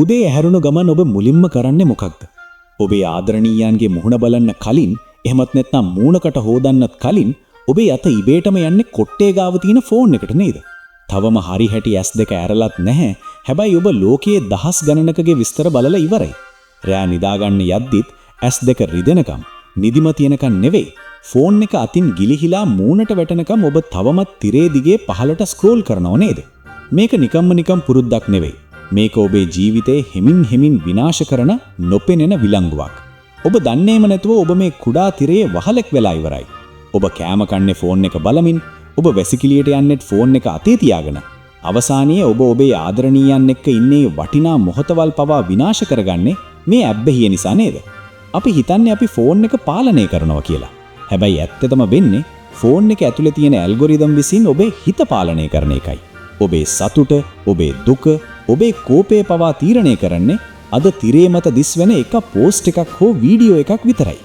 උදේ ඇහැරුණු ගමන් ඔබ මුලින්ම කරන්නේ මොකක්ද? ඔබේ ආදරණීයයන්ගේ මුහුණ බලන්න කලින්, එහෙමත් නැත්නම් මූණකට හොදන්නත් කලින් ඔබේ අත ඉබේටම යන්නේ කොට්ටේ ගාව තියෙන ෆෝන් එකට නේද? තවම හරි හැටි ඇස් දෙක ඇරලත් නැහැ. හැබැයි ඔබ ලෝකයේ දහස් ගණනකගේ විස්තර බලලා ඉවරයි. රෑ නිදාගන්න යද්දිත් ඇස් දෙක රිදෙනකම්, නිදිම තියෙනකම් නෙවෙයි, ෆෝන් එක අතින් ගිලිහිලා මූණට වැටෙනකම් ඔබ තවමත් තිරේ දිගේ පහළට ස්ක්‍රෝල් කරනව නේද? මේක නිකම්ම නිකම් පුරුද්දක් නෙවෙයි. මේක ඔබේ ජීවිතේ හෙමින් හෙමින් විනාශ කරන නොපෙනෙන විලංගුවක්. ඔබ දන්නේම නැතුව ඔබ මේ කුඩා තිරයේ වහලෙක් වෙලා ඉවරයි. ඔබ කෑම කන්නේ ෆෝන් එක බලමින්, ඔබ වැසිකිළියට යන්නෙත් ෆෝන් එක අතේ තියාගෙන. අවසානයේ ඔබ ඔබේ ආදරණීයන් එක්ක ඉන්නේ වටිනා මොහොතවල් පවා විනාශ කරගන්නේ මේ ඇබ්බැහිය නිසා නේද? අපි හිතන්නේ අපි ෆෝන් එක පාලනය කරනවා කියලා. හැබැයි ඇත්තටම වෙන්නේ ෆෝන් එක ඇතුලේ තියෙන ඇල්ගොරිතම් විසින් ඔබේ හිත පාලනය කරන එකයි. ඔබේ සතුට, ඔබේ දුක, ඔබේ කෝපය පවා තීරණය කරන්නේ අද තිරේ මත දිස්වෙන එක පෝස්ට් එකක් හෝ වීඩියෝ එකක් විතරයි.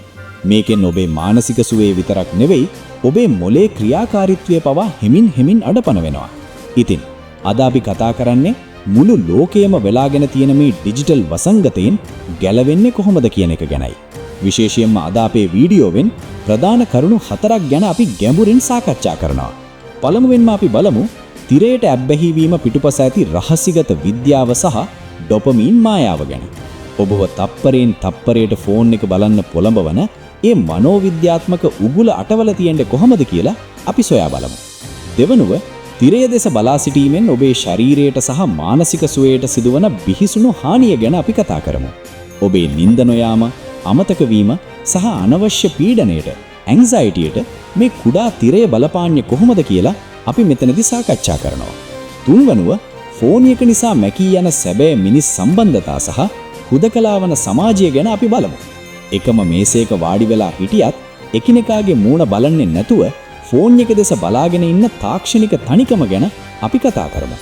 මේකෙන් ඔබේ මානසික සුවය විතරක් නෙවෙයි, ඔබේ මොලේ ක්‍රියාකාරීත්වය පවා හෙමින් හෙමින් අඩපණ වෙනවා. ඉතින් අද අපි කතා කරන්නේ මුළු ලෝකයම වෙලාගෙන තියෙන මේ ඩිජිටල් වසංගතයෙන් ගැලවෙන්නේ කොහොමද කියන එක ගැනයි. විශේෂයෙන්ම අද අපේ වීඩියෝවෙන් ප්‍රධාන කරුණු හතරක් ගැන අපි ගැඹුරින් සාකච්ඡා කරනවා. පළමුවෙන්ම අපි බලමු තිරයට ඇබ්බැහි වීම පිටුපස ඇති රහසිගත විද්‍යාව සහ ඩොපමීන් මායාව ගැන. ඔබව තප්පරයෙන් තප්පරයට ෆෝන් එක බලන්න පොළඹවන ඒ මනෝවිද්‍යාත්මක උගුල අටවල තියෙන්නේ කොහොමද කියලා අපි සොයා බලමු. දෙවනුව, තිරය දෙස බලා සිටීමෙන් ඔබේ ශරීරයට සහ මානසික සුවයට සිදුවන බිහිසුණු හානිය ගැන අපි කතා කරමු. ඔබේ නිින්ද නොයාම, අමතක වීම සහ අනවශ්‍ය පීඩනයට, ඇන්සයිටියට මේ කුඩා තිරය බලපාන්නේ කොහොමද කියලා අපි මෙතනදී සාකච්ඡා කරනවා. තුන්වනුව, ෆෝන් එක නිසා මැකී යන සැබෑ මිනිස් සම්බන්ධතා සහ හුදකලා වන සමාජය ගැන අපි බලමු. එකම මේසයක වාඩි වෙලා හිටියත් එකිනෙකාගේ මූණ බලන්නේ නැතුව ෆෝන් එක දෙස බලාගෙන ඉන්න තාක්ෂණික තනිකම ගැන අපි කතා කරමු.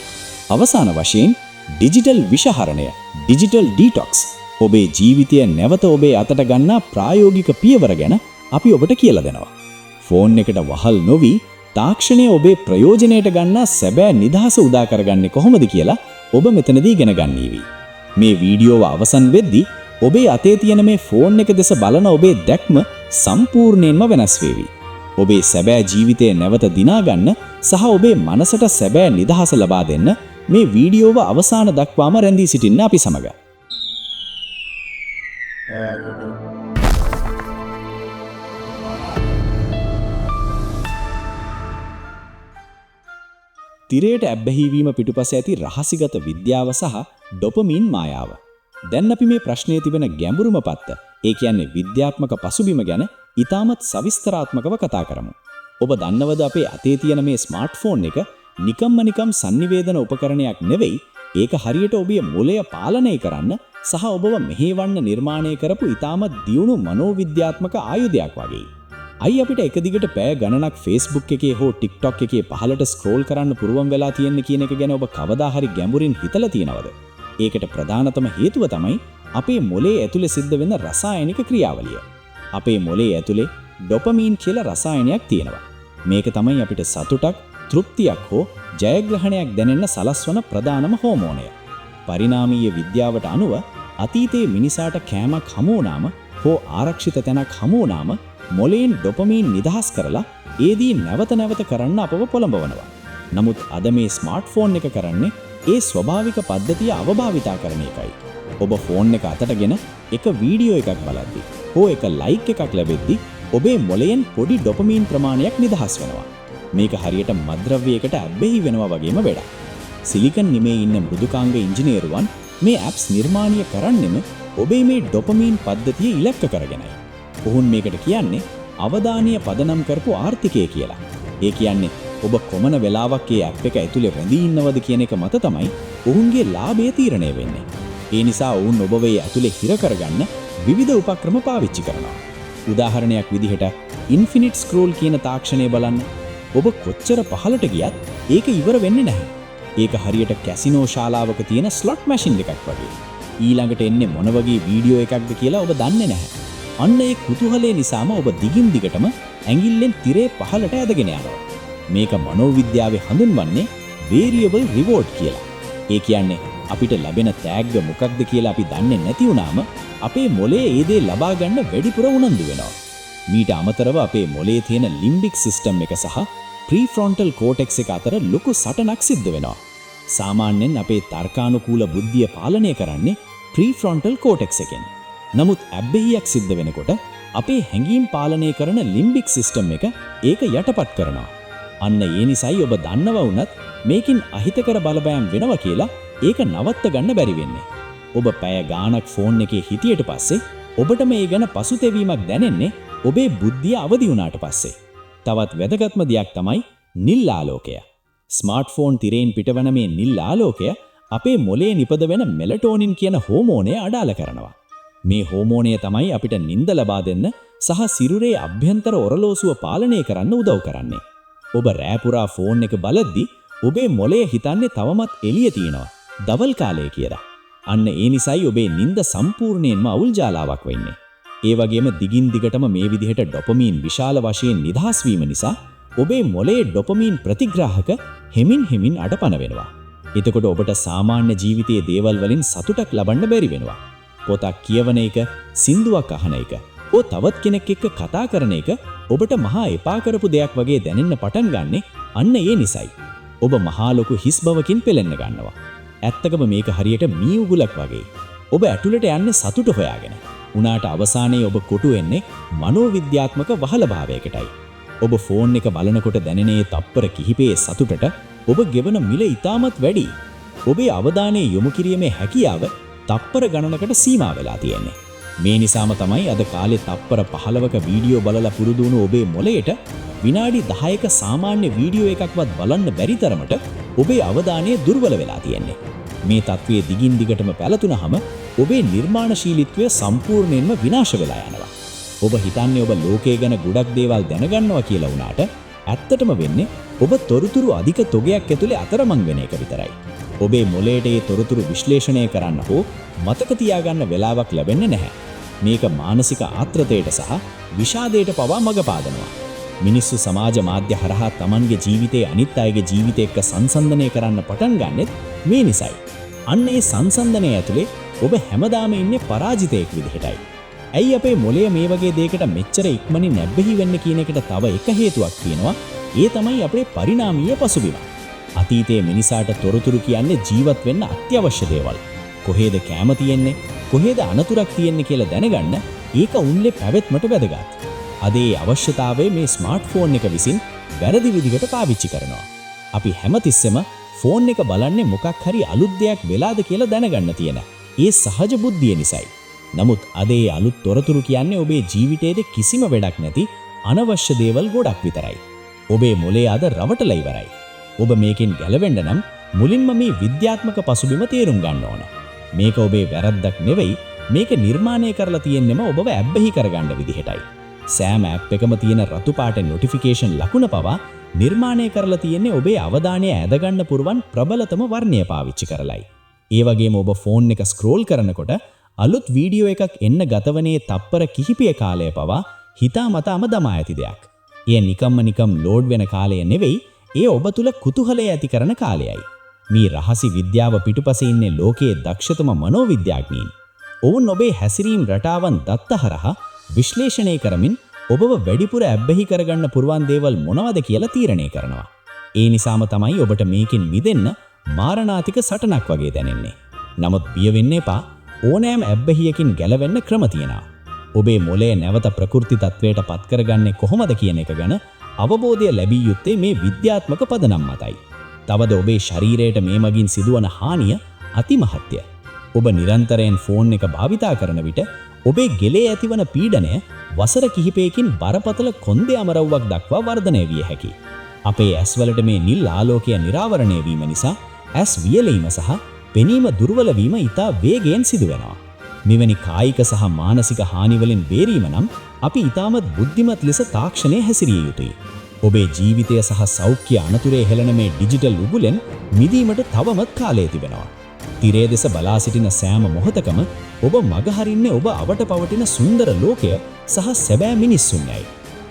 අවසාන වශයෙන් ඩිජිටල් විෂහරණය, ඩිජිටල් ඩීටොක්ස්, ඔබේ ජීවිතය නැවත ඔබේ අතට ගන්නා ප්‍රායෝගික පියවර ගැන අපි ඔබට කියලා දෙනවා. ෆෝන් එකට වහල් නොවි තාක්ෂණය ඔබේ ප්‍රයෝජනයට ගන්නා සැබෑ නිදහස උදා කරගන්නේ කොහොමද කියලා ඔබ මෙතනදී ඉගෙන ගන්නීවි. මේ වීඩියෝව අවසන් වෙද්දී ඔබේ අතේ තියෙන මේ ෆෝන් එක දෙස බලන ඔබේ දැක්ම සම්පූර්ණයෙන්ම වෙනස් වේවි. ඔබේ සැබෑ ජීවිතය නැවත දිනා ගන්න සහ ඔබේ මනසට සැබෑ නිදහස ලබා දෙන්න මේ වීඩියෝව අවසාන දක්වාම රැඳී සිටින්න අපි සමග. තිරයට ඇබ්බැහි වීම පිටුපස ඇති රහසිගත විද්‍යාව සහ ඩොපමීන් මායාව. දැන් අපි මේ ප්‍රශ්නයේ තිබෙන ගැඹුරුම පැත්ත, ඒ කියන්නේ විද්‍යාත්මක පසුබිම ගැන ඉතාමත් සවිස්තරාත්මකව කතා කරමු. ඔබ දන්නවද අපේ අතේ තියෙන මේ ස්මාර්ට්ෆෝන් එක නිකම්ම නිකම් සන්නිවේදන උපකරණයක් නෙවෙයි, ඒක හරියට ඔබේ මොළය පාලනය කරන්න සහ ඔබව මෙහෙවන්න නිර්මාණය කරපු ඉතාමත් දියුණු මනෝවිද්‍යාත්මක ආයුධයක් වගේ. අයි අපිට එක දිගට පැය ගණනක් Facebook එකේ හෝ TikTok එකේ පහළට ස්ක්‍රෝල් කරන්න පුරුවන් වෙලා තියෙන්නේ කියන එක ගැන ඔබ කවදා හරි ගැඹුරින් හිතලා තියෙනවද? ඒකට ප්‍රධානතම හේතුව තමයි අපේ මොලේ ඇතුලේ සිද්ධ වෙන රසායනික ක්‍රියාවලිය. අපේ මොලේ ඇතුලේ ඩොපමීන් කියලා රසායනයක් තියෙනවා. මේක තමයි අපිට සතුටක්, තෘප්තියක් හෝ ජයග්‍රහණයක් දැනෙන්න සලස්වන ප්‍රධානම හෝමෝනය. පරිණාමීය විද්‍යාවට අනුව අතීතයේ මිනිසාට කෑමක් හමු වුණාම හෝ ආරක්ෂිත තැනක් හමු වුණාම මොලේන් ඩොපමීන් නිදහස් කරලා ඒදී නැවත නැවත කරන්න අපව පොළඹවනවා. නමුත් අද මේ ස්මාර්ට්ෆෝන් එක කරන්නේ ඒ ස්වභාවික පද්ධතිය අවභාවිතා කරන එකයි. ඔබ ෆෝන් එක අතටගෙන එක වීඩියෝ එකක් බලද්දි හෝ එක ලයික් එකක් ලැබෙද්දි ඔබේ මොලයෙන් පොඩි ඩොපමීන් ප්‍රමාණයක් නිදහස් වෙනවා. මේක හරියට මත්ද්‍රව්‍යයකට ඇබ්බැහි වෙනවා වගේම වැඩක්. සිලිකන් නිමේ ඉන්න මෘදුකාංග ඉංජිනේරුවන් මේ ඇප්ස් නිර්මාණය කරන්නෙම ඔබේ මේ ඩොපමීන් පද්ධතිය ඉලක්ක කරගෙනයි. ඔවුන් මේකට කියන්නේ අවධානය පදනම් කරපු ආර්ථිකය කියලා. ඒ කියන්නේ ඔබ කොමන වෙලාවක් ඒ ඇප් එක ඇතුලේ රැඳී ඉන්නවද කියන එක මත තමයි ඔවුන්ගේ ලාභය තීරණය වෙන්නේ. ඒ නිසා ඔවුන් ඔබව ඒ ඇතුලේ හිර කරගන්න විවිධ උපක්‍රම පාවිච්චි කරනවා. උදාහරණයක් විදිහට ඉන්ෆිනිට් ස්ක්‍රෝල් කියන තාක්ෂණය බලන්න. ඔබ කොච්චර පහළට ගියත් ඒක ඉවර වෙන්නේ නැහැ. ඒක හරියට කැසිනෝ ශාලාවක තියෙන ස්ලොට් මැෂින් එකක් වගේ. ඊළඟට එන්නේ මොන වගේ වීඩියෝ එකක්ද කියලා ඔබ දන්නේ නැහැ. අන්න ඒ කුතුහලය නිසාම ඔබ දිගින් දිගටම ඇඟිල්ලෙන් තිරේ පහළට ඇදගෙන යනවා. මේක මනෝවිද්‍යාවේ හඳුන්වන්නේ වේරියබල් රිවෝඩ් කියලා. ඒ කියන්නේ අපිට ලැබෙන තෑග්ග මොකක්ද කියලා අපි දන්නේ නැති වුනාම අපේ මොලේ ඒ දේ ලබා ගන්න වැඩිපුර උනන්දු වෙනවා. මීට අමතරව අපේ මොලේ තියෙන ලිම්බික් සිස්ටම් එක සහ ප්‍රීෆ්‍රොන්ටල් කෝටෙක්ස් එක අතර ලොකු සටනක් සිද්ධ වෙනවා. සාමාන්‍යයෙන් අපේ තර්කානුකූල බුද්ධිය පාලනය කරන්නේ ප්‍රීෆ්‍රොන්ටල් කෝටෙක්ස් එකෙන්. නමුත් ඇබ්බැහියක් සිද්ධ වෙනකොට අපේ හැඟීම් පාලනය කරන ලිම්බික් සිස්ටම් එක ඒක යටපත් කරනවා. අන්න ඒ නිසයි ඔබ දන්නව වුණත් මේකින් අහිතකර බලපෑම් වෙනවා කියලා ඒක නවත්ත ගන්න බැරි වෙන්නේ. ඔබ පැය ගාණක් ෆෝන් එකේ හිටියට පස්සේ ඔබට මේ ගැන පසුතැවීමක් දැනෙන්නේ ඔබේ බුද්ධිය අවදි වුණාට පස්සේ. තවත් වැදගත්ම දෙයක් තමයි නිල් ආලෝකය. ස්මාර්ට්ෆෝන් තිරයෙන් පිටවන මේ නිල් ආලෝකය අපේ මොලේ නිපද වෙන මෙලටෝනින් කියන හෝමෝනය අඩාල කරනවා. මේ හෝමෝනය තමයි අපිට නිින්ද ලබා දෙන්න සහ සිරුරේ අභ්‍යන්තර ඔරලෝසුව පාලනය කරන්න උදව් කරන්නේ. ඔබ රෑ පුරා ෆෝන් එක බලද්දි ඔබේ මොලය හිතන්නේ තවමත් එළිය තියෙනවා, දවල් කාලය කියලා. අන්න ඒ නිසයි ඔබේ නිින්ද සම්පූර්ණයෙන්ම අවුල් ජාලාවක් වෙන්නේ. ඒ වගේම දිගින් දිගටම මේ විදිහට ඩොපමීන් විශාල වශයෙන් නිදහස් වීම නිසා ඔබේ මොලේ ඩොපමීන් ප්‍රතිග්‍රාහක හෙමින් හෙමින් අඩපණ වෙනවා. එතකොට ඔබට සාමාන්‍ය ජීවිතයේ දේවල් වලින් සතුටක් ලබන්න බැරි වෙනවා. පොතක් කියවන එක, සින්දුවක් අහන එක, හෝ තවත් කෙනෙක් එක්ක කතා කරන එක ඔබට මහා එපා කරපු දෙයක් වගේ දැනෙන්න පටන් ගන්නෙ අන්න ඒ නිසයි. ඔබ මහා ලොකු හිස් බවකින් පෙලෙන්න ගන්නවා. ඇත්තකම මේක හරියට මී උගුලක් වගේ. ඔබ ඇතුළට යන්නේ සතුට හොයාගෙන. උනාට අවසානයේ ඔබ කොටු වෙන්නේ මනෝවිද්‍යාත්මක වහලභාවයකටයි. ඔබ ෆෝන් එක බලනකොට දැනෙන ඒ තප්පර කිහිපයේ සතුටට ඔබ ගෙවන මිල ඉතාමත් වැඩි. ඔබේ අවධානය යොමු කිරීමේ හැකියාව තප්පර ගණනකට සීමා වෙලා තියෙන්නේ. මේ නිසාම තමයි අද කාලේ තප්පර 15ක වීඩියෝ බලලා පුරුදු වුණු ඔබේ මොළයට විනාඩි 10ක සාමාන්‍ය වීඩියෝ එකක්වත් බලන්න බැරි තරමට ඔබේ අවධානය දුර්වල වෙලා තියෙන්නේ. මේ තත්ත්වයේ දිගින් දිගටම පැලතුනහම ඔබේ නිර්මාණශීලීත්වය සම්පූර්ණයෙන්ම විනාශ වෙලා යනවා. ඔබ හිතන්නේ ඔබ ලෝකය ගැන ගොඩක් දේවල් දැනගන්නවා කියලා වුණාට ඇත්තටම වෙන්නේ ඔබ තොරතුරු අධික තොගයක් ඇතුලේ අතරමං වෙන එක විතරයි. ඔබේ මොළයට ඒ තොරතුරු විශ්ලේෂණය කරන්න හෝ මතක තියාගන්න වෙලාවක් ලැබෙන්නේ නැහැ. මේක මානසික ආත්‍රතයට සහ විෂාදයට පවා මඟ පාදනවා. මිනිස්සු සමාජ මාධ්‍ය හරහා තමන්ගේ ජීවිතේ අනිත් අයගේ ජීවිත එක්ක සංසන්දනය කරන්න පටන් ගන්නෙත් මේ නිසයි. අන්න ඒ සංසන්දනය ඇතුලේ ඔබ හැමදාම ඉන්නේ පරාජිතයෙක් විදිහටයි. ඇයි අපේ මොළය මේ වගේ දෙයකට මෙච්චර ඉක්මනින් ඇබ්බැහි වෙන්නේ කියන එකට තව එක හේතුවක් තියෙනවා. ඒ තමයි අපේ පරිණාමීය පසුබිම. අතීතයේ මිනිසාට තොරතුරු කියන්නේ ජීවත් වෙන්න අත්‍යවශ්‍ය දේවල්. කොහේද කෑම තියෙන්නේ, කොහේද අනතුරක් තියෙන්නේ කියලා දැනගන්න ඒක උන්ලේ පැවැත්මට වැදගත්. අද ඒ අවශ්‍යතාවය මේ ස්මාර්ට්ෆෝන් එක විසින් වැරදි විදිහට පාවිච්චි කරනවා. අපි හැමතිස්සෙම ෆෝන් එක බලන්නේ මොකක් හරි අලුත් දෙයක් වෙලාද කියලා දැනගන්න තියෙන ඒ සහජ බුද්ධිය නිසයි. නමුත් අද ඒ අලුත් තොරතුරු කියන්නේ ඔබේ ජීවිතේට කිසිම වැඩක් නැති අනවශ්‍ය දේවල් ගොඩක් විතරයි. ඔබේ මොලේ අද රවටලා ඉවරයි. ඔබ මේකෙන් ගැලවෙන්න නම් මුලින්ම මේ විද්‍යාත්මක පසුබිම තේරුම් ගන්න ඕන. මේක ඔබේ වැරද්දක් නෙවෙයි, මේක නිර්මාණය කරලා තියෙන්නෙම ඔබව ඇබ්බැහි කරගන්න විදිහටයි. සෑම ඇප් එකම තියෙන රතු පාට නොටිෆිකේෂන් ලකුණ පවා නිර්මාණය කරලා තියෙන්නේ ඔබේ අවධානය ඇදගන්න පුරුවන් ප්‍රබලතම වර්ණය පාවිච්චි කරලයි. ඒ වගේම ඔබ ෆෝන් එක ස්ක්‍රෝල් කරනකොට අලුත් වීඩියෝ එකක් එන්න ගතවනේ තප්පර කිහිපය කාලය පවා හිතාමතාම දමා ඇති දෙයක්. එය නිකම්ම නිකම් ලෝඩ් වෙන කාලය නෙවෙයි, ඒ ඔබ තුල කුතුහලය ඇති කරන කාලයයි. මේ රහසි විද්‍යාව පිටුපසේ ඉන්නේ ලෝකයේ දක්ෂතම මනෝවිද්‍යාඥයින්. ඔවුන් ඔබේ හැසිරීම් රටාවන් දත්ත හරහා විශ්ලේෂණය කරමින් ඔබව වැඩිපුර ඇබ්බැහි කරගන්න පුරුවන් දේවල් මොනවද කියලා තීරණය කරනවා. ඒ නිසාම තමයි ඔබට මේකෙන් මිදෙන්න මාරණාතික සටනක් වගේ දැනෙන්නේ. නමුත් බිය වෙන්න එපා. ඕනෑම ඇබ්බැහියකින් ගැලවෙන්න ක්‍රම තියෙනවා. ඔබේ මොළය නැවත ප්‍රකෘති තත්වයට පත් කරගන්නේ කොහොමද කියන එක ගැන අවබෝධය ලැබිය යුත්තේ මේ විද්‍යාත්මක පදනම් මතයි. තවද ඔබේ ශරීරයට මේ මගින් සිදුවන හානිය අතිමහත්ය. ඔබ නිරන්තරයෙන් ෆෝන් එක භාවිතා කරන විට ඔබේ ගෙලේ ඇතිවන පීඩනය වසර කිහිපයකින් බරපතල කොන්දේ අමරව්වක් දක්වා වර්ධනය විය හැකියි. අපේ ඇස්වලට මේ නිල් ආලෝකය නිරාවරණය වීම නිසා ඇස් වියලීම සහ පෙනීම දුර්වල වීම ඉතා වේගයෙන් සිදුවෙනවා. මෙවැනි කායික සහ මානසික හානි වලින් බේරීම නම් අපි ඉතාමත් බුද්ධිමත් ලෙස තාක්ෂණය හැසිරිය යුතුයි. ඔබේ ජීවිතය සහ සෞඛ්‍ය අනතුරේ හෙළන මේ ඩිජිටල් උගුලෙන් මිදීමට තවමත් කාලය තිබෙනවා. තිරය දෙස බලා සිටින සෑම මොහොතකම ඔබ මගහරින්නේ ඔබ අවට පවතින සුන්දර ලෝකය සහ සැබෑ මිනිස්සුන්යයි.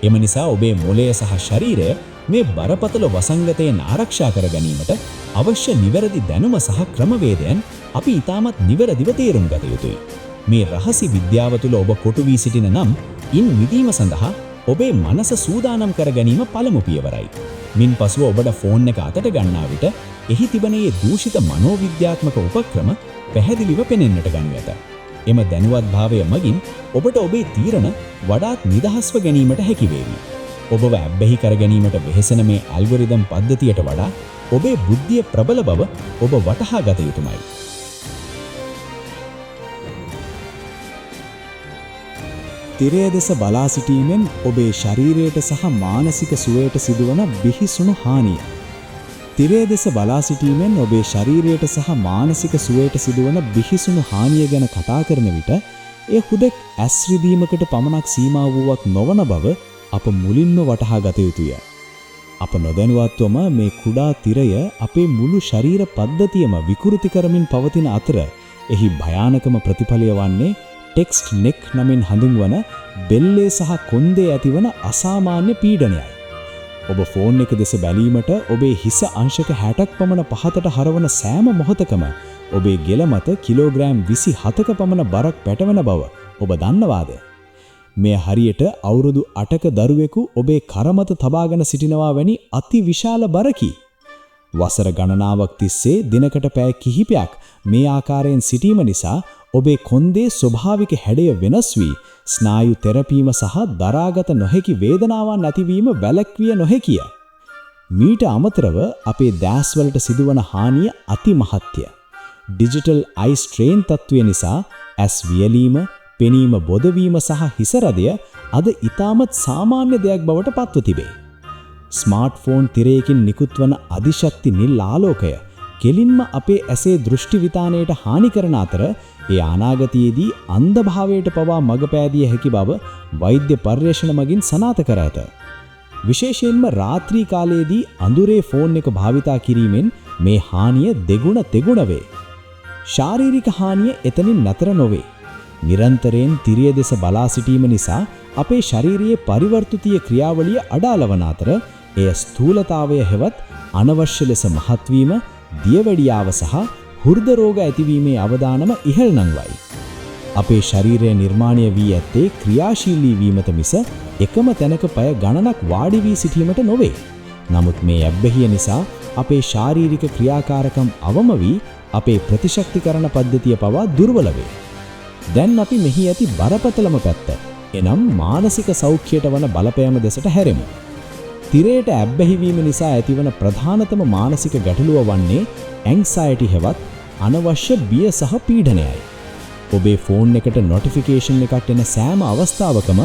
එම නිසා ඔබේ මොළය සහ ශරීරය මේ බරපතල වසංගතයෙන් ආරක්ෂා කර ගැනීමට අවශ්‍ය නිවැරදි දැනුම සහ ක්‍රමවේදයන් අපි ඉතාමත් නිවැරදිව තේරුම් ගත යුතුයි. මේ රහසි විද්‍යාව තුළ ඔබ කොටු වී සිටින නම් ඉන් මිදීම සඳහා ඔබේ මනස සූදානම් කර ගැනීම පළමු පියවරයි. මින් පසුව ඔබට ෆෝන් එක අතට ගන්නා විට එහි තිබෙන ඒ දූෂිත මනෝවිද්‍යාත්මක උපක්‍රම පැහැදිලිව පෙනෙන්නට ගනු ඇත. එම දැනුවත් භාවය මගින් ඔබට ඔබේ තීරණ වඩාත් නිදහස්ව ගැනීමට හැකි වේවි. ඔබව ඇබ්බැහි කර ගැනීමට වෙහෙසෙන මේ ඇල්ගොරිතම් පද්ධතියට වඩා ඔබේ බුද්ධිය ප්‍රබල බව ඔබ වටහා ගත යුතුමයි. තිරය දෙස බලා සිටීමෙන් ඔබේ ශරීරයට සහ මානසික සුවයට සිදුවන බිහිසුණු හානිය. තිරය දෙස බලා සිටීමෙන් ඔබේ ශරීරයට සහ මානසික සුවයට සිදුවන බිහිසුණු හානිය ගැන කතා කරන විට එය හුදෙක් ඇස් රිදීමකට පමණක් සීමා වූවක් නොවන බව අප මුලින්ම වටහා ගත යුතුය. අප නොදැනුවත්වම මේ කුඩා තිරය අපේ මුළු ශරීර පද්ධතියම විකෘති කරමින් පවතින අතර එහි භයානකම ප්‍රතිඵලය වන්නේ ටෙක්ස්ට් නෙක් නමින් හඳුන්වන බෙල්ලේ සහ කොන්දේ ඇතිවන අසාමාන්‍ය පීඩනයයි. ඔබ ෆෝන් එක දෙස බැලීමට ඔබේ හිස අංශක 60ක් පමණ පහතට හරවන සෑම මොහොතකම ඔබේ ගෙල මත කිලෝග්‍රෑම් 27ක පමණ බරක් පැටවෙන බව ඔබ දන්නවාද? මෙය හරියට අවුරුදු 8ක දරුවෙකු ඔබේ කර මත තබාගෙන සිටිනවා වැනි අති විශාල බරකි. වසර ගණනාවක් තිස්සේ දිනකට පැය කිහිපයක් මේ ආකාරයෙන් සිටීම නිසා ඔබේ කොන්දේ ස්වභාවික හැඩය වෙනස් වී ස්නායු තෙරපීම සහ දරාගත නොහැකි වේදනාවන් ඇතිවීම වැළැක්විය නොහැකිය. මීට අමතරව අපේ දැස්වලට සිදුවන හානිය අතිමහත්ය. ඩිජිටල් අයි ස්ට්‍රේන් තත්ත්වය නිසා ඇස් වියලීම, පෙනීම බොදවීම සහ හිසරදය අද ඉතාමත් සාමාන්‍ය දෙයක් බවට පත්ව තිබේ. ස්මාර්ට්ෆෝන් තිරයකින් නිකුත්වන අධිශක්ති නිල් ආලෝකය කෙලින්ම අපේ ඇසේ දෘෂ්ටි විතානයට හානි කරන අතර ඒ අනාගතයේදී අන්ධභාවයට පවා මඟ පෑදිය හැකි බව වෛද්‍ය පර්යේෂණ මගින් සනාථ කර ඇත. විශේෂයෙන්ම රාත්‍රී කාලයේදී අඳුරේ ෆෝන් එක භාවිතා කිරීමෙන් මේ හානිය දෙගුණ තෙගුණ වේ. ශාරීරික හානිය එතනින් නතර නොවේ. නිරන්තරයෙන් තිරය දෙස බලා සිටීම නිසා අපේ ශරීරයේ පරිවර්තිතීය ක්‍රියාවලිය අඩාල වන අතර එය ස්ථූලතාවය හෙවත් අනවශ්‍ය ලෙස මහත්වීම, දියවැඩියාව සහ හෘද රෝග ඇතිවීමේ අවදානම ඉහළ නංවයි. අපේ ශරීරය නිර්මාණය වී ඇත්තේ ක්‍රියාශීලී වීමට මිස එකම තැනක පැය ගණනක් වාඩි වී සිටීමට නොවේ. නමුත් මේ ඇබ්බැහිය නිසා අපේ ශාරීරික ක්‍රියාකාරකම් අවම වී අපේ ප්‍රතිශක්තිකරණ පද්ධතිය පවා දුර්වල වේ. දැන් අපි මෙහි ඇති බරපතලම පැත්ත, එනම් මානසික සෞඛ්‍යයට වන බලපෑම දෙසට හැරෙමු. තිරයට ඇබ්බැහි වීම නිසා ඇතිවන ප්‍රධානතම මානසික ගැටලුව වන්නේ ඇන්සයටි හෙවත් අනවශ්‍ය බිය සහ පීඩනයයි. ඔබේ ෆෝන් එකට නොටිෆිකේෂන් එකක් එන සෑම අවස්ථාවකම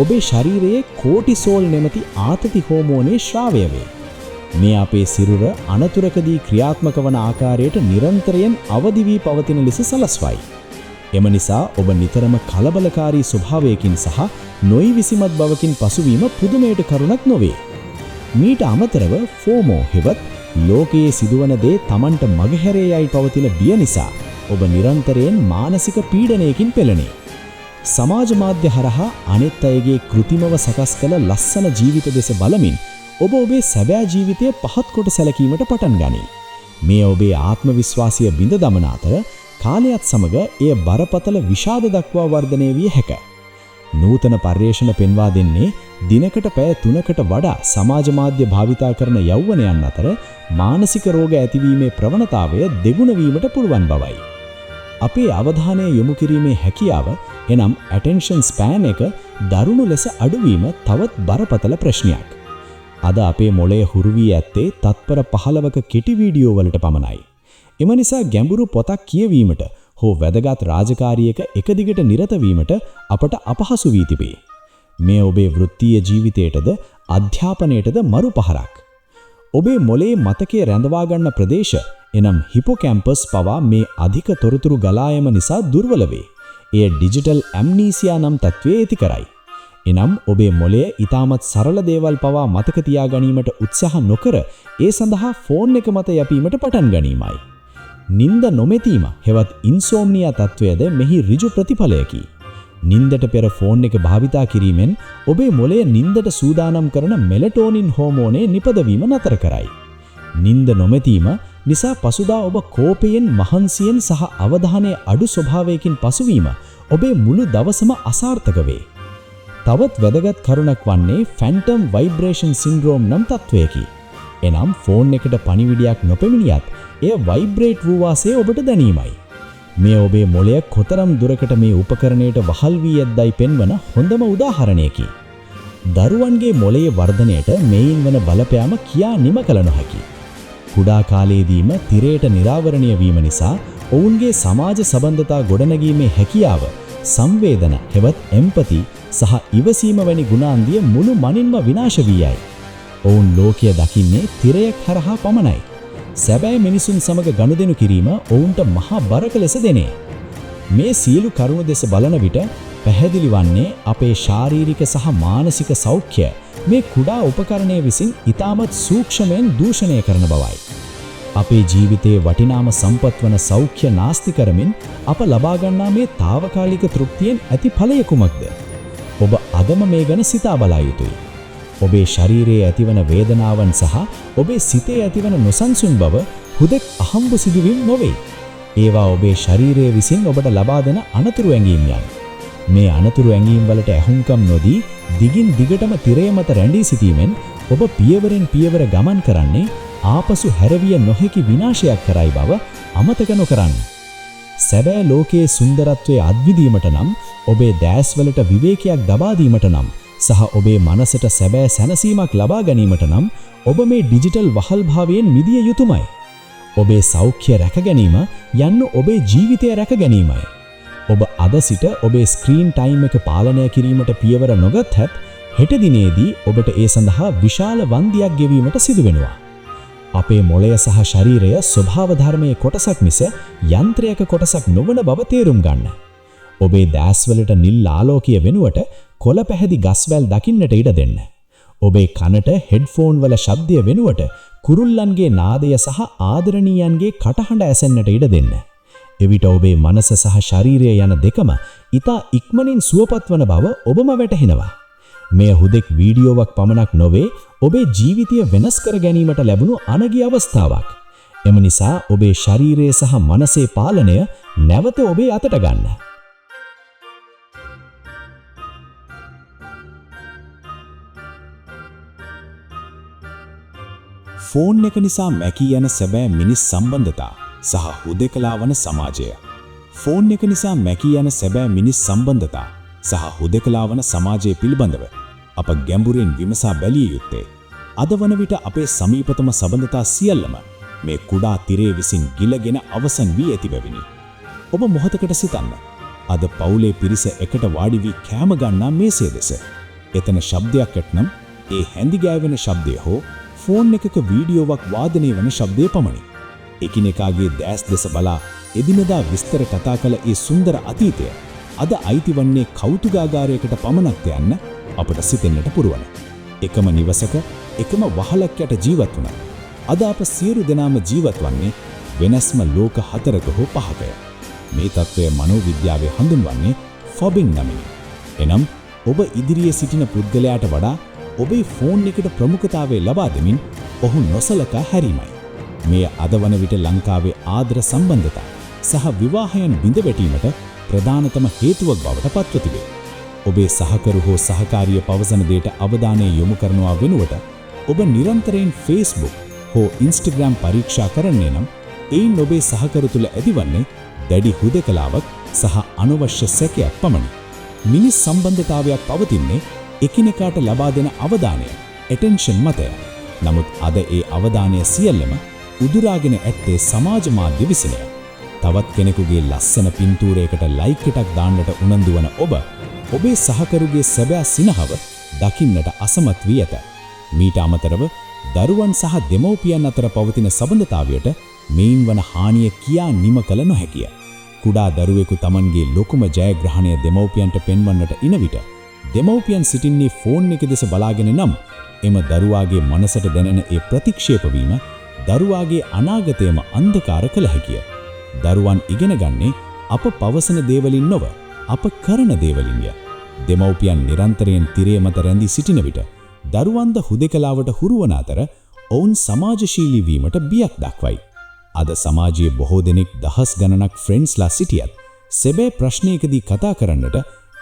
ඔබේ ශරීරයේ කෝටිසෝල් නැමැති ආතති හෝමෝනයේ ශ්‍රාවය වේ. මේ අපේ සිරුර අනතුරකදී ක්‍රියාත්මක වන ආකාරයට නිරන්තරයෙන් අවදි වී පවතින ලෙස සලස්වයි. එම නිසා ඔබ නිතරම කලබලකාරී ස්වභාවයකින් සහ නොයිවිසිමත් බවකින් පසුවීම පුදුමයට කරුණක් නොවේ. මීට අමතරව ෆෝමෝ හෙවත් ලෝකයේ සිදුවන දේ තමන්ට මගහැරේ යයි පවතින බිය නිසා ඔබ නිරන්තරයෙන් මානසික පීඩනයකින් පෙළෙනේ. සමාජ මාධ්‍ය හරහා අනෙත් අයගේ කෘතිමව සකස් කළ ලස්සන ජීවිත දෙස බලමින් ඔබ ඔබේ සැබෑ ජීවිතය පහත් කොට සැලකීමට පටන් ගනී. මේ ඔබේ ආත්ම විශ්වාසය බිඳ දමන අතර කාලයත් සමග එය බරපතල විෂාද දක්වා වර්ධනය විය හැක. නූතන පර්යේෂණ පෙන්වා දෙන්නේ දිනකට පැය 3කට වඩා සමාජ මාධ්‍ය භාවිතා කරන යෞවනයන් අතර මානසික රෝග ඇතිවීමේ ප්‍රවණතාවය දෙගුණ වීමට පුළුවන් බවයි. අපේ අවධානය යොමු කිරීමේ හැකියාව, එනම් ඇටෙන්ෂන් ස්පෑන් එක දරුණු ලෙස අඩුවීම තවත් බරපතල ප්‍රශ්නයක්. අද අපේ මොළය හුරු වී ඇත්තේ තත්පර 15ක කෙටි වීඩියෝ වලට පමණයි. එම නිසා ගැඹුරු පොතක් කියවීමට හෝ වැදගත් රාජකාරියක එක දිගට නිරත වීමට අපට අපහසු වී තිබේ. මේ ඔබේ වෘත්තීය ජීවිතයටද අධ්‍යාපනයටද මරු පහරක්. ඔබේ මොලේ මතකයේ රැඳවා ගන්න ප්‍රදේශ, එනම් හිපොකැම්පස් පවා මේ අධික තොරතුරු ගලා යාම නිසා දුර්වල වේ. එය ඩිජිටල් ඇම්නීසියා නම් තත්ත්වය ඇති කරයි. එනම් ඔබේ මොළය ඉතාමත් සරල දේවල් පවා මතක තියා ගැනීමට උත්සාහ නොකර ඒ සඳහා ෆෝන් එක මත යැපීමට පටන් ගැනීමයි. නින්ද නොමැතීම හෙවත් ඉන්සෝම්නියා තත්ත්වයද මෙහි ඍජු ප්‍රතිඵලයකි. නින්දට පෙර ෆෝන් එක භාවිතා කිරීමෙන් ඔබේ මොළය නින්දට සූදානම් කරන මෙලටෝනින් හෝමෝනය නිපදවීම නතර කරයි. නින්ද නොමැතීම නිසා පසුදා ඔබ කෝපයෙන්, මහන්සියෙන් සහ අවධානයේ අඩු ස්වභාවයකින් පසුවීම ඔබේ මුළු දවසම අසාර්ථක වේ. තවත් වැදගත් කරුණක් වන්නේ ෆැන්ටම් වයිබ්‍රේෂන් සින්ඩ්‍රෝම් නම් තත්ත්වයකි. එනම් ෆෝන් එකට පණිවිඩයක් නොපැමිණියත් එය වයිබ්‍රේට් වූ වාසේ ඔබට දැනීමයි. මේ ඔබේ මොළය කොතරම් දුරකට මේ උපකරණයට වහල් වී ඇද්දයි පෙන්වන හොඳම උදාහරණයකි. දරුවන්ගේ මොළයේ වර්ධනයට මෙයින් වන බලපෑම කියා නිම කළ නොහැකි. කුඩා කාලයේදීම තිරයට නිරාවරණය වීම නිසා ඔවුන්ගේ සමාජ සබඳතා ගොඩනැගීමේ හැකියාව, සංවේදන හෙවත් එම්පති සහ ඉවසීම වැනි ගුණාංගය මුළු මනින්ම විනාශ වී යයි. ඔවුන් ලෝකය දකින්නේ තිරයක් හරහා පමණයි. සැබෑ මිනිසුන් සමග ගනුදෙනු කිරීම ඔවුන්ට මහා බරක ලෙස දෙනේ. මේ සියලු කරුණු දෙස බලන විට පැහැදිලි වන්නේ අපේ ශාරීරික සහ මානසික සෞඛ්‍ය මේ කුඩා උපකරණය විසින් ඉතාමත් සූක්ෂමයෙන් දූෂණය කරන බවයි. අපේ ජීවිතයේ වටිනාම සම්පත් වන සෞඛ්‍ය නාස්ති කරමින් අප ලබා ගන්නා මේ තාවකාලික තෘප්තියෙන් ඇති ඵලය කුමක්ද? ඔබ අදම මේ ගැන සිතා බලා යුතුයි. ඔබේ ශරීරයේ ඇතිවන වේදනාවන් සහ ඔබේ සිතේ ඇතිවන නොසන්සුන් බව හුදෙක් අහම්බු සිදුවීම් නොවේ. ඒවා ඔබේ ශරීරය විසින් ඔබට ලබා දෙන අනතුරු ඇඟීම් යන්. මේ අනතුරු ඇඟීම් වලට ඇහුම්කම් නොදී දිගින් දිගටම තිරය මත රැඳී සිටීමෙන් ඔබ පියවරෙන් පියවර ගමන් කරන්නේ ආපසු හැරවිය නොහැකි විනාශයක් කරයි බව අමතක නොකරන්න. සැබෑ ලෝකයේ සුන්දරත්වයේ අත්විඳීමට නම්, ඔබේ දෑස්වලට විවේකයක් ලබා දීමට නම් සහ ඔබේ මනසට සැබෑ සැනසීමක් ලබා ගැනීමට නම් ඔබ මේ ඩිජිටල් වහල්භාවයෙන් මිදිය යුතුමයි. ඔබේ සෞඛ්‍ය රැක ගැනීම යන්න ඔබේ ජීවිතය රැක ගැනීමයි. ඔබ අද සිට ඔබේ ස්ක්‍රීන් ටයිම් එක පාලනය කිරීමට පියවර නොගත්හොත් හෙට දිනේදී ඔබට ඒ සඳහා විශාල වන්දියක් ගෙවීමට සිදු වෙනවා. අපේ මොළය සහ ශරීරය ස්වභාව ධර්මයේ කොටසක් මිස යන්ත්‍රයක කොටසක් නොවන බව තේරුම් ගන්න. ඔබේ දැස්වලට නිල් ආලෝකය වෙනුවට කොළ පැහැදි ගස්වැල් දකින්නට ඉඩ දෙන්න. ඔබේ කනට හෙඩ්ෆෝන් වල ශබ්දය වෙනුවට කුරුල්ලන්ගේ නාදය සහ ආදරණීයන්ගේ කටහඬ ඇසෙන්නට ඉඩ දෙන්න. එවිට ඔබේ මනස සහ ශරීරය යන දෙකම ඉතා ඉක්මනින් සුවපත් වන බව ඔබම වැටහෙනවා. මෙය හුදෙක් වීඩියෝවක් පමණක් නොවේ, ඔබේ ජීවිතය වෙනස් කර ගැනීමට ලැබුණු අනගි අවස්ථාවක්. එම නිසා ඔබේ ශරීරය සහ මනසේ පාලනය නැවත ඔබේ අතට ගන්න. ෆෝන් එක නිසා මැකී යන සැබෑ මිනිස් සම්බන්ධතා සහ හුදෙකලා වන සමාජය. ෆෝන් එක නිසා මැකී යන සැබෑ මිනිස් සම්බන්ධතා සහ හුදෙකලා වන සමාජය පිළිබඳව අප ගැඹුරින් විමසා බැලිය යුත්තේ අද වන විට අපේ සමීපතම සබඳතා සියල්ලම මේ කුඩා තිරය විසින් ගිලගෙන අවසන් වී ඇති බැවිනි. ඔබ මොහොතකට සිතන්න. අද පවුලේ පිරිස එකට වාඩි වී කෑම ගන්නා මේසය දෙස. එතන ශබ්දයක් ඇත්නම් ඒ හැඳි ගෑවෙන ශබ්දය හෝ ෆෝන් එකක වීඩියෝවක් වාදනය වන ශබ්දය පමණි. එකිනෙකාගේ දෑස් දෙස බලා එදිනෙදා විස්තර කතා කළ ඒ සුන්දර අතීතය අද අයිති වන්නේ කෞතුකාගාරයකට පමණක්ද යන්න අපට සිතෙන්නට පුරුවන. එකම නිවසක එකම වහලක් යට ජීවත් වුණත් අද අප සියලු දෙනාම ජීවත් වන්නේ වෙනස්ම ලෝක හතරක හෝ පහකය. මේ තත්ත්වය මනෝවිද්‍යාවේ හඳුන්වන්නේ ෆොබින් නමිනි. එනම් ඔබ ඉදිරියේ සිටින පුද්ගලයාට වඩා ඔබේ ෆෝන් එකට ප්‍රමුඛතාවය ලබා දෙමින් ඔහු නොසලකා හැරීමයි. මෙය අද වන විට ලංකාවේ ආදර සම්බන්ධතා සහ විවාහයන් බිඳ වැටීමට ප්‍රධානතම හේතුවක් බවට පත්ව තිබේ. ඔබේ සහකරු හෝ සහකාරිය පවසන දෙයට අවධානය යොමු කරනවා වෙනුවට ඔබ නිරන්තරයෙන් Facebook හෝ Instagram පරීක්ෂා කරන්නේ නම් එයින් ඔබේ සහකරු තුළ ඇතිවන්නේ දැඩි හුදෙකලාවක් සහ අනවශ්‍ය සැකයක් පමණි. මිනිස් සම්බන්ධතාවයක් පවතින්නේ එකිනෙකාට ලබා දෙන අවධානය, ඇටෙන්ෂන් මතය. නමුත් අද ඒ අවධානය සියල්ලම උදුරාගෙන ඇත්තේ සමාජ මාධ්‍ය විසිනය. තවත් කෙනෙකුගේ ලස්සන පින්තූරයකට ලයික් එකක් දාන්නට උනන්දු වන ඔබ ඔබේ සහකරුගේ සැබෑ සිනහව දකින්නට අසමත් වී ඇත. මීට අමතරව දරුවන් සහ දෙමව්පියන් අතර පවතින සබඳතාවයට මෙයින් වන හානිය කියා නිම කළ නොහැකිය. කුඩා දරුවෙකු තමන්ගේ ලොකුම ජයග්‍රහණය දෙමව්පියන්ට පෙන්වන්නට ඉන විට දෙමව්පියන් සිටින්නේ ෆෝන් එක දෙස බලාගෙන නම් එම දරුවාගේ මනසට දැනෙන ඒ ප්‍රතික්ෂේප වීම දරුවාගේ අනාගතයම අන්ධකාර කළ හැකිය. දරුවන් ඉගෙන ගන්නේ අප පවසන දේවලින් නොව අප කරන දේවලින්ය. දෙමව්පියන් නිරන්තරයෙන් තිරය මත රැඳී සිටින විට දරුවන්ද හුදෙකලාවට හුරු වන අතර ඔවුන් සමාජශීලී වීමට බියක් දක්වයි. අද සමාජයේ බොහෝ දෙනෙක් දහස් ගණනක් ෆ්‍රෙන්ඩ්ස්ලා සිටියත් සැබෑ ප්‍රශ්නයකදී කතා කරන්නට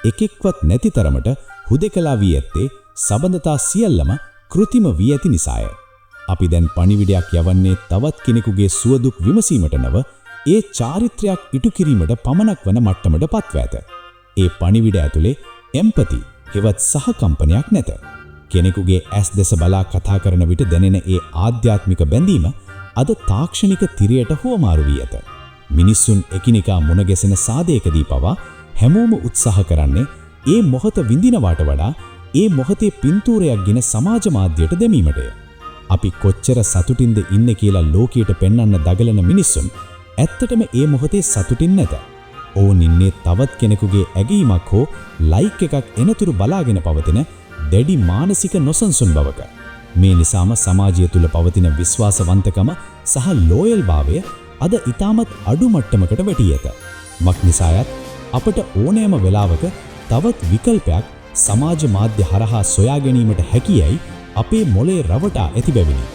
එකෙක්වත් නැති තරමට හුදෙකලා වී ඇත්තේ සබඳතා සියල්ලම කෘතිම වී ඇති නිසාය. අපි දැන් පණිවිඩයක් යවන්නේ තවත් කෙනෙකුගේ සුවදුක් විමසීමට නොව ඒ චාරිත්‍රයක් ඉටු කිරීමට පමණක් වන මට්ටමට පත්ව ඇත. ඒ පණිවිඩ ඇතුලේ එම්පති හෙවත් සහකම්පනයක් නැත. කෙනෙකුගේ ඇස් දෙස බලා කතා කරන විට දැනෙන ඒ ආධ්‍යාත්මික බැඳීම අද තාක්ෂණික තිරයට හුවමාරු වී ඇත. මිනිස්සුන් එකිනෙකා මුණ ගැසෙන සාදයකදී පවා හැමෝම උත්සාහ කරන්නේ ඒ මොහොත විඳිනවාට වඩා ඒ මොහොතේ පින්තූරයක් ගෙන සමාජ මාධ්‍යයට දැමීමටය. අපි කොච්චර සතුටින්ද ඉන්නේ කියලා ලෝකයට පෙන්වන්න දඟලන මිනිස්සුන් ඇත්තටම ඒ මොහොතේ සතුටින් නැත. ඔවුන් ඉන්නේ තවත් කෙනෙකුගේ ඇගීමක් හෝ ලයික් එකක් එනතුරු බලාගෙන පවතින දැඩි මානසික නොසන්සුන් බවක. මේ නිසාම සමාජය තුළ පවතින විශ්වාසවන්තකම සහ ලෝයල් භාවය අද ඉතාමත් අඩු මට්ටමකට වැටී ඇත. මක් නිසායත් අපට ඕනෑම වෙලාවක තවත් විකල්පයක් සමාජ මාධ්‍ය හරහා සොයා ගැනීමට හැකියයි අපේ මොලේ රවටා ඇති බැවිනි.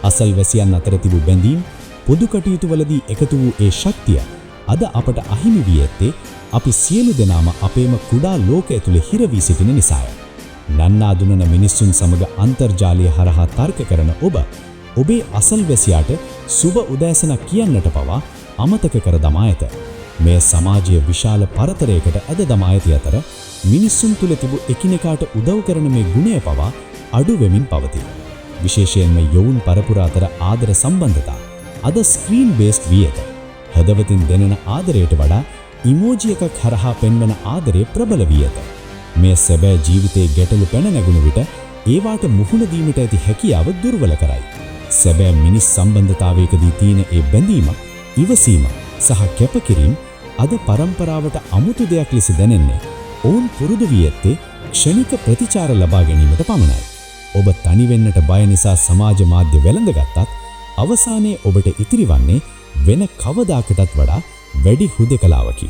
අසල්වැසියන් අතර තිබූ බැඳීම්, පොදු කටයුතු වලදී එකතු වූ ඒ ශක්තිය අද අපට අහිමි වී ඇත්තේ අපි සියලු දෙනාම අපේම කුඩා ලෝකය තුළ හිර වී සිටින නිසාය. නන්නාඳුනන මිනිස්සුන් සමග අන්තර්ජාලය හරහා තර්ක කරන ඔබ ඔබේ අසල්වැසියාට සුබ උදෑසනක් කියන්නට පවා අමතක කර දමා ඇත. මෙය සමාජයේ විශාල පරතරයකට ඇද දමා ඇති අතර මිනිස්සුන් තුළ තිබූ එකිනෙකාට උදව් කරන මේ ගුණය පවා අඩු වෙමින් පවතී. විශේෂයෙන්ම යොවුන් පරපුර අතර ආදර සම්බන්ධතා අද ස්ක්‍රීන් බේස්ඩ් වී ඇත. හදවතින් දැනෙන ආදරයට වඩා ඉමෝජි එකක් හරහා පෙන්වන ආදරය ප්‍රබල වී ඇත. මෙය සැබෑ ජීවිතයේ ගැටලු පැන නැගුණු විට ඒවාට මුහුණ දීමට ඇති හැකියාව දුර්වල කරයි. සැබෑ මිනිස් සම්බන්ධතාවයකදී තියෙන ඒ බැඳීම, ඉවසීම සහ කැපකිරීම අද පරම්පරාවට අමුතු දෙයක් ලෙස දැනෙන්නේ ඔවුන් පුරුදු වී ඇත්තේ ක්ෂණික ප්‍රතිචාර ලබා ගැනීමට පමණයි. ඔබ තනි වෙන්නට බය නිසා සමාජ මාධ්‍ය වැළඳගත්තත් අවසානයේ ඔබට ඉතිරි වන්නේ වෙන කවදාකටත් වඩා වැඩි හුදෙකලාවකි.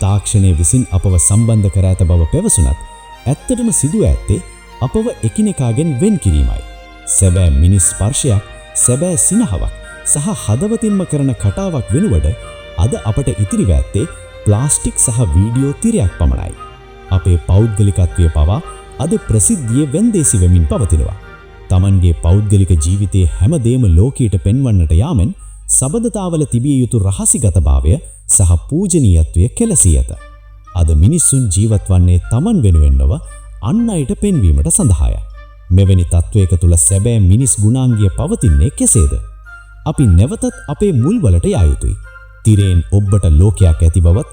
තාක්ෂණය විසින් අපව සම්බන්ධ කර ඇත බව පැවසුනත් ඇත්තටම සිදුව ඇත්තේ අපව එකිනෙකාගෙන් වෙන් කිරීමයි. සැබෑ මිනිස් ස්පර්ශයක්, සැබෑ සිනහවක් සහ හදවතින්ම කරන කතාවක් වෙනුවට අද අපට ඉතිරිව ඇත්තේ ප්ලාස්ටික් සහ වීඩියෝ තිරයක් පමණයි. අපේ පෞද්ගලිකත්වය පවා අද ප්‍රසිද්ධියේ වෙන්දේසි වෙමින් පවතිනවා. තමන්ගේ පෞද්ගලික ජීවිතයේ හැම දේම ලෝකයට පෙන්වන්නට යාමෙන් සබඳතාවල තිබිය යුතු රහසිගතභාවය සහ පූජනීයත්වය කෙලසී ඇත. අද මිනිස්සුන් ජීවත් වන්නේ තමන් වෙනුවෙන් නොව අන් අයට පෙන්වීමට සඳහාය. මෙවැනි තත්ත්වයක තුල සැබෑ මිනිස් ගුණාංගය පවතින්නේ කෙසේද? අපි නැවතත් අපේ මුල්වලට යා යුතුයි. තිරයෙන් ඔබට ලෝකයක් ඇති බවත්,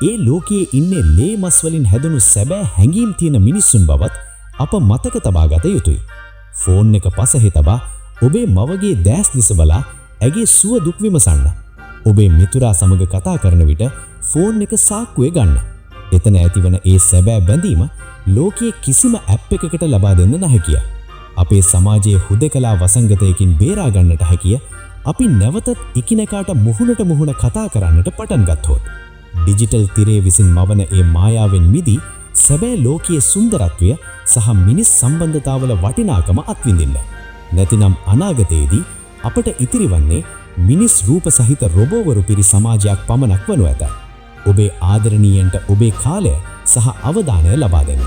ඒ ලෝකයේ ඉන්නේ ලේ මස් වලින් හැදුණු සැබෑ හැඟීම් තියෙන මිනිස්සුන් බවත් අප මතක තබා ගත යුතුයි. ෆෝන් එක පසෙහි තබා ඔබේ මවගේ දෑස් දෙස බලා ඇගේ සුව දුක් විමසන්න. ඔබේ මිතුරා සමග කතා කරන විට ෆෝන් එක සාක්කුවේ ගන්න. එතන ඇතිවන ඒ සැබෑ බැඳීම ලෝකයේ කිසිම ඇප් එකකට ලබා දෙන්න නොහැකිය. අපේ සමාජයේ හුදෙකලා වසංගතයකින් බේරා ගන්නට හැකිය අපි නැවතත් එකිනෙකාට මුහුණට මුහුණ කතා කරන්නට පටන් ගත්තොත්. ඩිජිටල් තිරය විසින් මවන ඒ මායාවෙන් මිදී සැබෑ ලෝකයේ සුන්දරත්වය සහ මිනිස් සම්බන්ධතාවල වටිනාකම අත්විඳින්න. නැතිනම් අනාගතයේදී අපට ඉතිරිවන්නේ මිනිස් රූප සහිත රොබෝවරු පිරි සමාජයක් පමණක් වනු ඇත. ඔබේ ආදරණීයන්ට ඔබේ කාලය සහ අවධානය ලබා දෙන්න.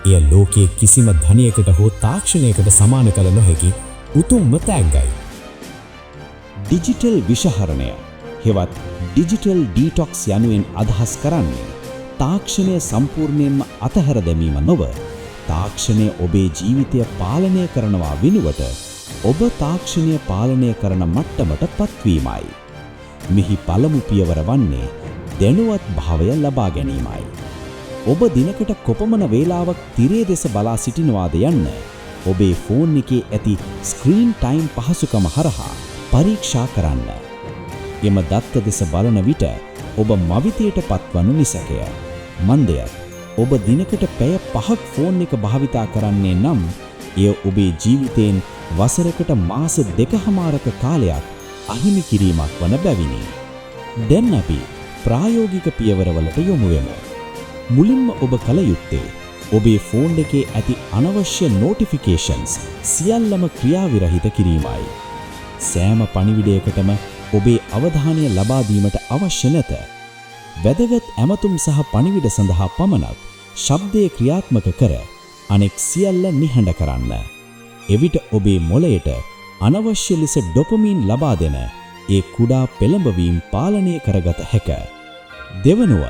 එය ලෝකයේ කිසිම ධනයකට හෝ තාක්ෂණයකට සමාන කළ නොහැකි උතුම්ම තෑග්ගයි. ඩිජිටල් විෂහරණය හෙවත් ඩිජිටල් ඩීටොක්ස් යනුවෙන් අදහස් කරන්නේ තාක්ෂණය සම්පූර්ණයෙන්ම අතහැර දැමීම නොව, තාක්ෂණය ඔබේ ජීවිතය පාලනය කරනවා වෙනුවට ඔබ තාක්ෂණය පාලනය කරන මට්ටමට පත්වීමයි. මෙහි පළමු පියවර වන්නේ දැනුවත් භාවය ලබා ගැනීමයි. ඔබ දිනකට කොපමණ වේලාවක් තිරය දෙස බලා සිටිනවාද යන්න ඔබේ ෆෝන් එකේ ඇති ස්ක්‍රීන් ටයිම් පහසුකම හරහා පරීක්ෂා කරන්න. එම දත්ත දෙස බලන විට ඔබ මවිතයට පත්වනු නිසැකය. මන්දයත්, ඔබ දිනකට පැය 5ක් ෆෝන් එක භාවිතා කරන්නේ නම් එය ඔබේ ජීවිතයෙන් වසරකට මාස 2.5ක කාලයක් අහිමි කිරීමක් වන බැවිනි. දැන් අපි ප්‍රායෝගික පියවරවලට යොමු වෙමු. මුලින්ම ඔබ කළ යුත්තේ ඔබේ ෆෝන් එකේ ඇති අනවශ්‍ය නොටිෆිකේෂන්ස් සියල්ලම ක්‍රියාවිරහිත කිරීමයි. සෑම පණිවිඩයකටම ඔබේ අවධානය ලබා දීමට අවශ්‍ය නැත. වැදගත් ඇමතුම් සහ පණිවිඩ සඳහා පමණක් ශබ්දය ක්‍රියාත්මක කර අනෙක් සියල්ල නිහඬ කරන්න. එවිට ඔබේ මොළයට අනවශ්‍ය ලෙස ඩොපමීන් ලබා දෙන ඒ කුඩා පෙළඹවීම් පාලනය කරගත හැක. දෙවනුව,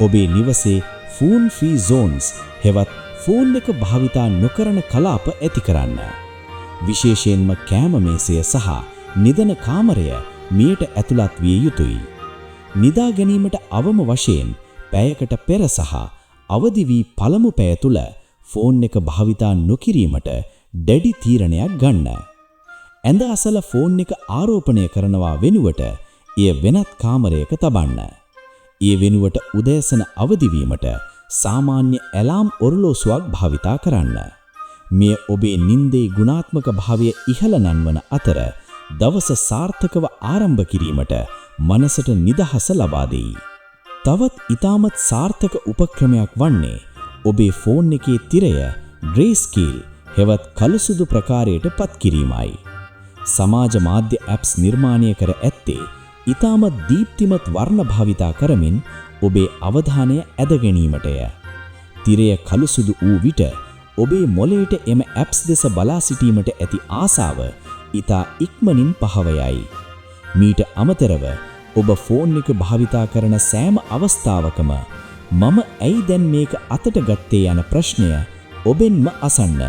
ඔබේ නිවසේ ෆෝන් ෆ්‍රී සෝන්ස් හෙවත් ෆෝන් එක භාවිතා නොකරන කලාප ඇති කරන්න. විශේෂයෙන්ම කෑම මේසය සහ නිදන කාමරය මෙයට ඇතුළත් විය යුතුයි. නිදා ගැනීමට අවම වශයෙන් පැයකට පෙර සහ අවදි වී පළමු පැය තුල ෆෝන් එක භාවිතා නොකිරීමට දැඩි තීරණයක් ගන්න. ඇඳ අසල ෆෝන් එක ආරෝපණය කරනවා වෙනුවට එය වෙනත් කාමරයක තබන්න. ඒ වෙනුවට උදෑසන අවදි වීමට සාමාන්‍ය ඇලාම් ඔරලෝසුවක් භාවිතා කරන්න. මෙය ඔබේ නින්දේ ගුණාත්මක භාවය ඉහළ නංවන අතර දවස සාර්ථකව ආරම්භ කිරීමට මනසට නිදහස ලබා දෙයි. තවත් ඉතාමත් සාර්ථක උපක්‍රමයක් වන්නේ ඔබේ ෆෝන් එකේ තිරය ග්‍රේ ස්කේල් හෙවත් කළුසුදු ප්‍රකාරයට පත් කිරීමයි. සමාජ මාධ්‍ය ඇප්ස් නිර්මාණය කර ඇත්තේ ඉතාමත් දීප්තිමත් වර්ණ භාවිතා කරමින් ඔබේ අවධානය ඇද ගැනීමටය. තිරය කළුසුදු වූ විට ඔබේ මොළයට එම ඇප්ස් දෙස බලා සිටීමට ඇති ආසාව ඉතා ඉක්මනින් පහව යයි. මීට අමතරව ඔබ ෆෝන් එක භාවිතා කරන සෑම අවස්ථාවකම මම ඇයි දැන් මේක අතට ගත්තේ යන ප්‍රශ්නය ඔබෙන්ම අසන්න.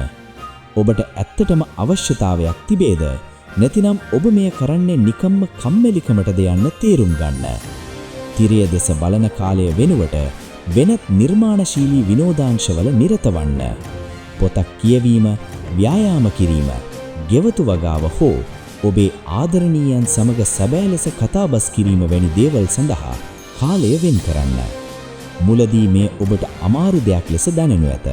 ඔබට ඇත්තටම අවශ්‍යතාවයක් තිබේද, නැතිනම් ඔබ මෙය කරන්නේ නිකම්ම කම්මැලිකමටද යන්න තේරුම් ගන්න. තිරය දෙස බලන කාලය වෙනුවට වෙනත් නිර්මාණශීලී විනෝදාංශවල නිරත වන්න. පොතක් කියවීම, ව්‍යායාම කිරීම, ගෙවතු වගාව හෝ ඔබේ ආදරණීයන් සමග සැබෑ ලෙස කතාබස් කිරීම වැනි දේවල් සඳහා කාලය වෙන් කරන්න. මුලදී මේ ඔබට අමාරු දෙයක් ලෙස දැනෙනු ඇත.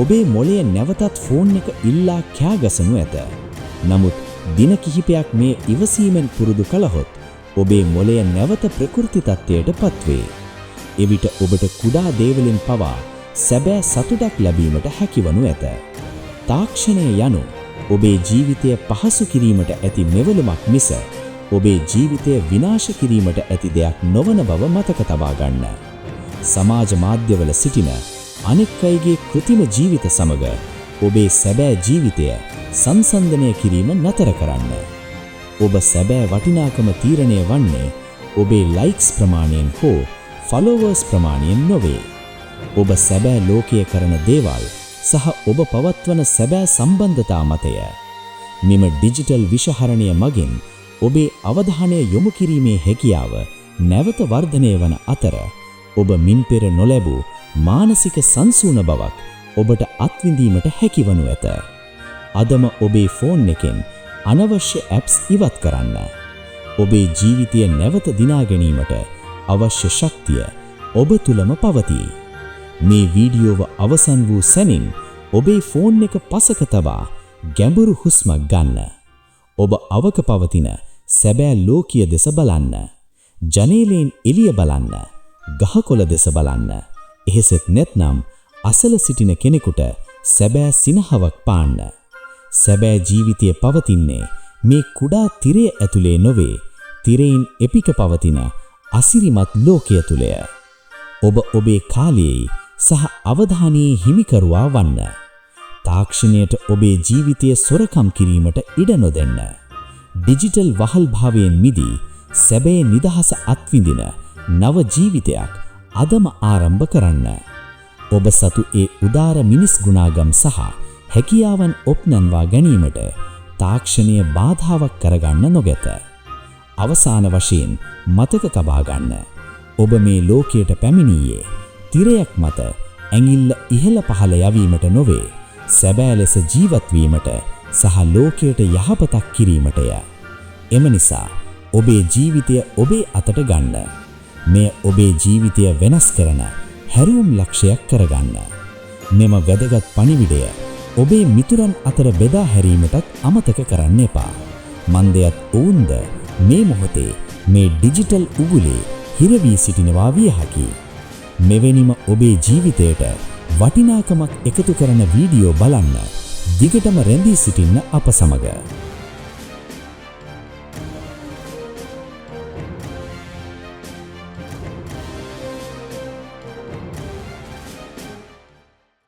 ඔබේ මොළය නැවතත් ෆෝන් එක ඉල්ලා කෑගසනු ඇත. නමුත් දින කිහිපයක් මේ ඉවසීමෙන් පුරුදු කළහොත් ඔබේ මොළය නැවත ප්‍රකෘති තත්ත්වයට පත්වේ. එවිට ඔබට කුඩා දේවලින් පවා සැබෑ සතුටක් ලැබීමට හැකිවනු ඇත. තාක්ෂණය යනු ඔබේ ජීවිතය පහසු කිරීමට ඇති මෙවලමක් මිස ඔබේ ජීවිතය විනාශ කිරීමට ඇති දෙයක් නොවන බව මතක තබා ගන්න. සමාජ මාධ්‍යවල සිටින අනෙක් අයගේ කෘතිම ජීවිත සමග ඔබේ සැබෑ ජීවිතය සංසන්දනය කිරීම නතර කරන්න. ඔබ සැබෑ වටිනාකම තීරණය වන්නේ ඔබේ ලයික්ස් ප්‍රමාණයෙන් හෝ ෆලෝවර්ස් ප්‍රමාණයෙන් නොවේ. ඔබ සැබෑ ලෝකය කරන දේවල් සහ ඔබ පවත්වන සැබෑ සම්බන්ධතා මතය. මෙම ඩිජිටල් විෂහරණය මගින් ඔබේ අවධානය යොමු කිරීමේ හැකියාව නැවත වර්ධනය වන අතර, ඔබ මින් පෙර නොලැබූ මානසික සංසුන බවක් ඔබට අත්විඳීමට හැකිවනු ඇත. අදම ඔබේ ෆෝන් එකෙන් අනවශ්‍ය ඇප්ස් ඉවත් කරන්න. ඔබේ ජීවිතය නැවත දිනා ගැනීමට අවශ්‍ය ශක්තිය ඔබ තුළම පවතී. මේ වීඩියෝව අවසන් වූ සැනින් ඔබේ ෆෝන් එක පසක තබා ගැඹුරු හුස්මක් ගන්න. ඔබ අවක පවතින සැබෑ ලෝකය දෙස බලන්න. ජනේලයෙන් එළිය බලන්න. ගහකොළ දෙස බලන්න. එහෙසෙත් නැත්නම් අසල සිටින කෙනෙකුට සැබෑ සිනහවක් පාන්න. සැබෑ ජීවිතය පවතින්නේ මේ කුඩා තිරය ඇතුලේ නොවේ, තිරයෙන් එපිට පවතින අසිරිමත් ලෝකය තුලය. ඔබ ඔබේ කාලයේ සහ අවධානයේ හිමිකරුවා වන්න. තාක්ෂණයට ඔබේ ජීවිතය සොරකම් කිරීමට ඉඩ නොදෙන්න. ඩිජිටල් වහල් භාවයෙන් මිදී සැබෑ නිදහස අත්විඳින නව ජීවිතයක් අදම ආරම්භ කරන්න. ඔබ සතු ඒ උදාර මිනිස් ගුණාගම් සහ හැකියාවන් ඔප්නන්වා ගැනීමට තාක්ෂණය බාධාවක් කරගන්න නොගැත. අවසාන වශයෙන් මතක තබා ගන්න. ඔබ මේ ලෝකයට පැමිණියේ තිරයක් මත ඇඟිල්ල ඉහළ පහළ යවීමට නොවේ, සැබෑ ලෙස ජීවත් වීමට සහ ලෝකයට යහපතක් කිරීමටය. එම නිසා ඔබේ ජීවිතය ඔබේ අතට ගන්න. මෙය ඔබේ ජීවිතය වෙනස් කරන හැරවුම් ලක්ෂයක් කරගන්න. මෙම වැදගත් පණිවිඩය ඔබේ මිතුරන් අතර බෙදා හැරීමටත් අමතක කරන්න එපා. මන්දයත් ඔවුන්ද මේ මොහොතේ මේ ඩිජිටල් උගුලේ හිර වී සිටිනවා විය හැකියි. මෙවැනිම ඔබේ ජීවිතයට වටිනාකමක් එකතු කරන වීඩියෝ බලන්න දිගටම රැඳී සිටින්න අප සමග.